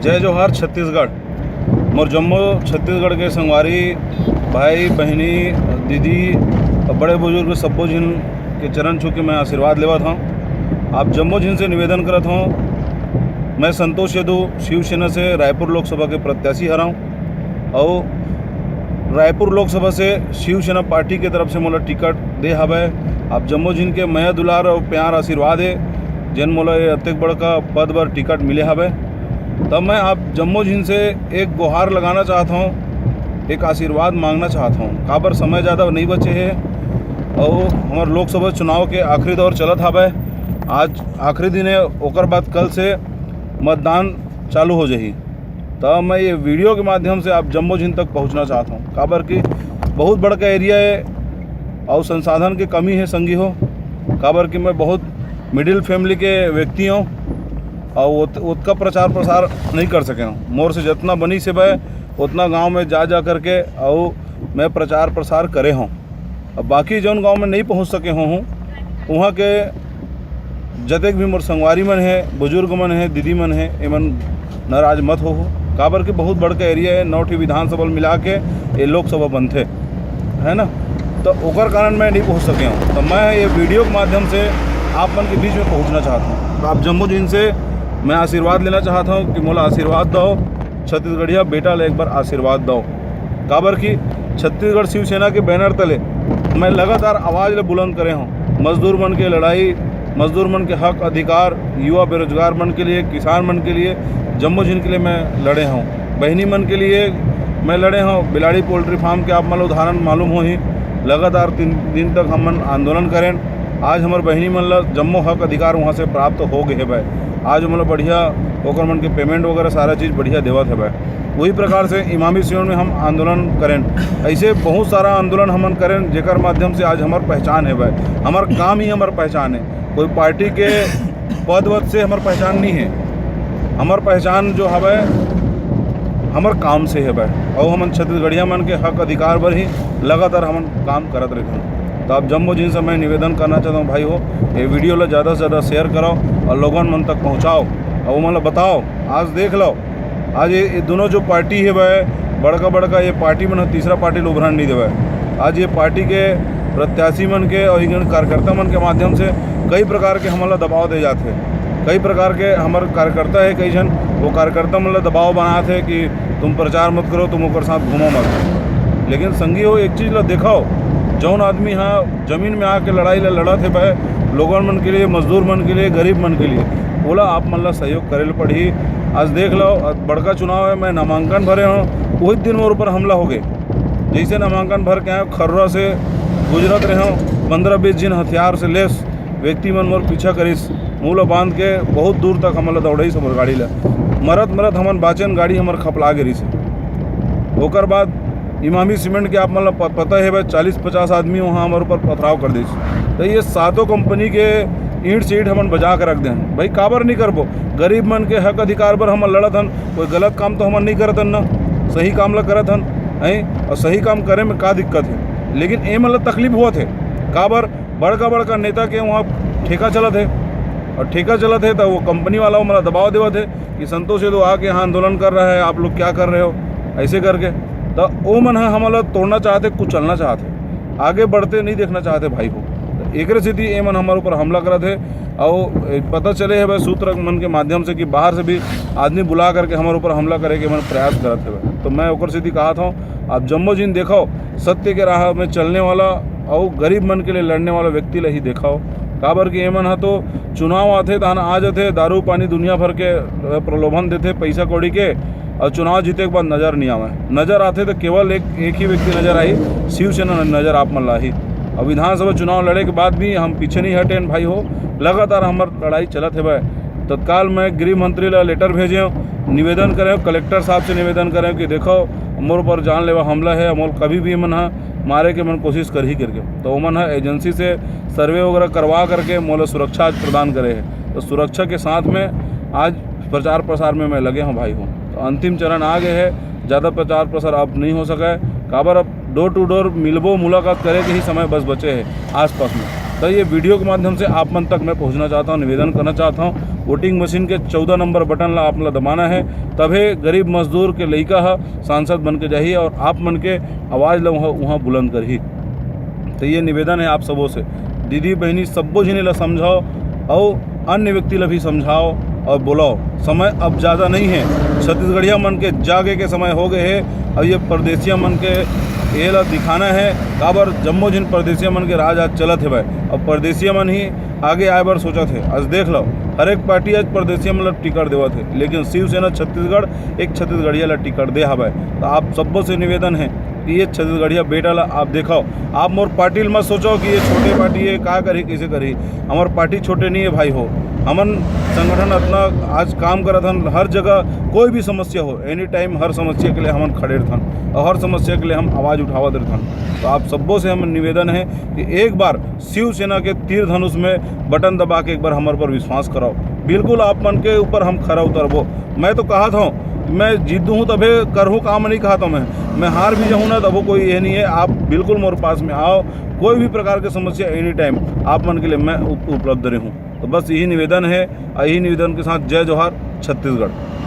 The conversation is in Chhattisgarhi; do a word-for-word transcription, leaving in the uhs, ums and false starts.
जय जोहार छत्तीसगढ़। मोर जम्मो छत्तीसगढ़ के संगवारी, भाई, बहिनी, दीदी और बड़े बुजुर्ग सब्बो झिन के चरण छू के मैं आशीर्वाद लेवत हूँ। आप जम्मो झिन से निवेदन करत हूँ, मैं संतोष यदु, शिवसेना से रायपुर लोकसभा के प्रत्याशी हरव। और रायपुर लोकसभा से शिवसेना पार्टी के तरफ से मोला टिकट दे हवय। आप जम्मो झिन के मया दुलार और प्यार आशीर्वाद है, जेन मोला ये अतेक बड़का पद बर टिकट मिले हवय। तब मैं आप जम्मो झिन से एक गुहार लगाना चाहत हूँ, एक आशीर्वाद मांगना चाहत हूँ। काबर समय ज़्यादा नहीं बचे है और हमारे लोकसभा चुनाव के आखिरी दौर चलत हवय। आज आखिरी दिन है, ओकर बाद कल से मतदान चालू हो जाही। तो मैं ये वीडियो के माध्यम से आप जम्मो झिन तक पहुंचना चाहता हूँ, काबर कि बहुत बड़का एरिया है और संसाधन के कमी है संगी हो, काबर कि मैं बहुत मिडिल फैमिली के व्यक्ति हूँ और उत, उतका प्रचार प्रसार नहीं कर सके हूँ। मोर से जितना बनी से भाई उतना गांव में जा जा करके और मैं प्रचार प्रसार करे हूँ। अब बाकी जौन गांव में नहीं पहुंच सके हूँ, वहाँ के जतेक भी मोर संगवारी मन है, बुजुर्ग मन है, दीदी मन है, एमन नाराज मत हो, काबर कि बहुत बड़का एरिया है, नौ ठी विधानसभा मिला के ये लोकसभा बनथे, है ना। तो ओकर कारण मैं नहीं पहुंच सके हूँ। तो मैं ये वीडियो के माध्यम से आप मन के बीच में पहुंचना चाहता हूँ। तो आप जम्मो झिन से मैं आशीर्वाद लेना चाहता हूँ कि मोला आशीर्वाद दो, छत्तीसगढ़िया बेटा ले एक बार आशीर्वाद दो। काबर कि छत्तीसगढ़ शिवसेना के बैनर तले मैं लगातार आवाज़ ले बुलंद करे हूँ। मजदूर मन के लड़ाई, मजदूर मन के हक अधिकार, युवा बेरोजगार मन के लिए, किसान मन के लिए, जम्मो झिन के लिए मैं लड़े हूँ। बहिनी मन के लिए मैं लड़े हूँ। बिलाड़ी पोल्ट्री फार्म के आप मन ल उदाहरण मालूम होही, लगातार तीन दिन तक हमन आंदोलन करेन। आज हमर बहिनी मन ल जम्मो हक अधिकार वहाँ से प्राप्त हो गए हे भाई। आज हमन ल बढ़िया ओकर मन के पेमेंट वगैरह सारा चीज़ बढ़िया देवत हे भाई। वही प्रकार से इमामी सियोन में हम आंदोलन करें। ऐसे बहुत सारा आंदोलन हमन करें, जेकर माध्यम से आज हमार पहचान है भाई। हमार काम ही हमार पहचान है, कोई पार्टी के पद वद से हमार पहचान नहीं है। हमार पहचान जो हवे, हमार काम से है भाई। और हमन छत्तीसगढ़िया मन के हक अधिकार बर ही लगातार हमन काम करत रहते हैं। तो आप जम्मो जिन से मैं निवेदन करना चाहता हूँ भाई हो, ये वीडियो ला ज़्यादा से ज़्यादा शेयर करो और लोगन मन तक पहुँचाओ और वो मन ला बताओ। आज देख लो, आज ये, ये दोनों जो पार्टी है भाई, बड़का बड़का ये पार्टी मन ह तीसरा पार्टी ल उभरन नहीं देवे। आज ये पार्टी के प्रत्याशी मन के और इन कार्यकर्ता मन के माध्यम से कई प्रकार के हमन ला दबाव दे जाते हैं। कई प्रकार के हमारे कार्यकर्ता है कई जन, वो कार्यकर्ता मन ला दबाव बनाते हैं कि तुम प्रचार मत करो, तुम ओकर साथ घूमो मत। लेकिन संगी हो, एक चीज़ ला देखाओ, जौन आदमी हाँ जमीन में आके लड़ाई ला लड़त हे भाई, लोगन मन के लिए, मजदूर मन के लिए, गरीब मन के लिए, ओला आप मन ला सहयोग करे ल पड़ही। आज देख लो, बड़का चुनाव है, मैं नामांकन भरे हूँ, वही दिन मोर ऊपर हमला हो गए। जैसे नामांकन भर के आए, खर्रा से गुजरत रहे हूँ, पंद्रह बीस जिन हथियार से लेस व्यक्ति मन मोर पीछा करिस, मुंह ला बांध के बहुत दूर तक हमन ला दौड़ाइस हमर गाड़ी ला। मरत मरत हमन बाचन, गाड़ी हमर खपला गिरिस। ओकर बाद इमामी सीमेंट के आप मन ला प-, पता है भाई, चालीस पचास आदमी वहाँ हमर ऊपर पथराव कर दिस। तो ये सातों कंपनी के ईंट से ईंट हमन बजा के रख देन। भाई, काबर नहीं करबो? गरीब मन के हक अधिकार बर हमन लड़त हन, कोई गलत काम तो हमन नहीं करत हन ना, सही काम ला करत हन, हैं? और सही काम करे में का दिक्कत है? लेकिन ए मन ला तकलीफ होत है, काबर? बड़का बड़का नेता के वहाँ ठेका चलत है, और ठेका चलत है तो वो कंपनी वाला मन ला दबाव देवत है कि संतोष यादव आके यहाँ आंदोलन कर रहा है, आप लोग क्या कर रहे हो, ऐसे करके। तो वो मन ह हमन ला तोड़ना चाहते, कुचलना चाहते, आगे बढ़ते नहीं देखना चाहते भाई हो। तो एकरे सेती ये मन हमारे ऊपर हमला करत है। और पता चले है भाई सूत्र मन के माध्यम से कि बाहर से भी आदमी बुला करके हमारे ऊपर हमला करे के मन प्रयास करत है। तो मैं ओकर सेती कहा था, आप जम्मो जिन देखो, सत्य के राह में चलने वाला और गरीब मन के लिए लड़ने वाला व्यक्ति ला ही देखो। काबर कि एमन ह तो चुनाव आथे, तहन आ जाथे, दारू पानी दुनिया भर के, अ, प्रलोभन देथे पैसा कौड़ी के, और चुनाव जीते के बाद नजर नहीं आवे। नजर आथे तो केवल एक, एक ही व्यक्ति नजर आई, शिवसेना नजर आप मन ला ही। और विधानसभा चुनाव लड़े के बाद भी हम पीछे नहीं हटेन भाई हो, लगातार हमर लड़ाई चलत हे भाई। तत्काल मैं गृह मंत्री ला लेटर भेजे, निवेदन करे, कलेक्टर साहब से निवेदन करे कि देखो, मोर ऊपर जानलेवा हमला है, मोर कभी भी मन ह मारे के मन कोशिश करही करके। तो ओमन ह एजेंसी से सर्वे वगैरह करवा करके मोला सुरक्षा आज प्रदान करे है। तो सुरक्षा के साथ में आज प्रचार प्रसार में मैं लगे हूँ भाई हूँ। तो अंतिम चरण आ गए है, ज़्यादा प्रचार प्रसार अब नहीं हो सका है। काबर, अब डोर टू डोर मिलबो, मुलाकात करे के ही समय बस बचे है आसपास में। तो ये वीडियो के माध्यम से आप मन तक मैं पहुंचना चाहता हूं, निवेदन करना चाहता हूं, वोटिंग मशीन के चौदह नंबर बटन ला आप ला दबाना है, तभे गरीब मजदूर के लइका ह सांसद बन के जाही और आप मन के आवाज़ ला वहाँ, वहाँ बुलंद करही। तो ये निवेदन है आप सबों से, दीदी बहनी सब्बो झिनी ला समझाओ और अन्य व्यक्ति ला भी समझाओ और बुलाओ। समय अब ज़्यादा नहीं है, छत्तीसगढ़िया मन के जागे के समय हो गए है। अब ये परदेसिया मन के ये ला दिखाना है, काबर जम्मो झिन परदेसिया मन के राज आज चलत हेवय। अब परदेसिया मन ही आगे आए बर सोचत हे। आज देख लो, हर एक पार्टी आज परदेसिया मन ला टिकट देवत हे, लेकिन शिवसेना छत्तीसगढ़ एक छत्तीसगढ़िया ला टिकट दे हवय। तो आप सब्बो से निवेदन है कि ये छत्तीसगढ़िया बेटा ला आप देखाओ। आप मोर पार्टी ल मत सोचो कि ये छोटे पार्टी है, का करही, कैसे करही। हमार पार्टी छोटे नहीं है भाई हो, हमन संगठन इतना आज काम करत हन, हर जगह कोई भी समस्या हो, एनी टाइम हर समस्या के लिए हमन खड़े रहथन और हर समस्या के लिए हम आवाज़ उठावत रहथन। तो आप सब्बो से हमन निवेदन है कि एक बार शिवसेना के तीर धनुष में बटन दबा के एक बार हमर पर विश्वास कराओ। बिल्कुल आप मन के ऊपर हम खरा उतरबो। मैं तो कहत हूँ कि मैं जीतू हूँ तभे करहूँ काम, नहीं कहत हूँ मैं, मैं हार भी जाऊँ ना तभो कोई ये नहीं है। आप बिल्कुल मोर पास में आओ, कोई भी प्रकार के समस्या एनी टाइम आप मन के लिए मैं उप-, उपलब्ध रहूँ। तो बस यही निवेदन है, और यही निवेदन के साथ जय जोहार छत्तीसगढ़।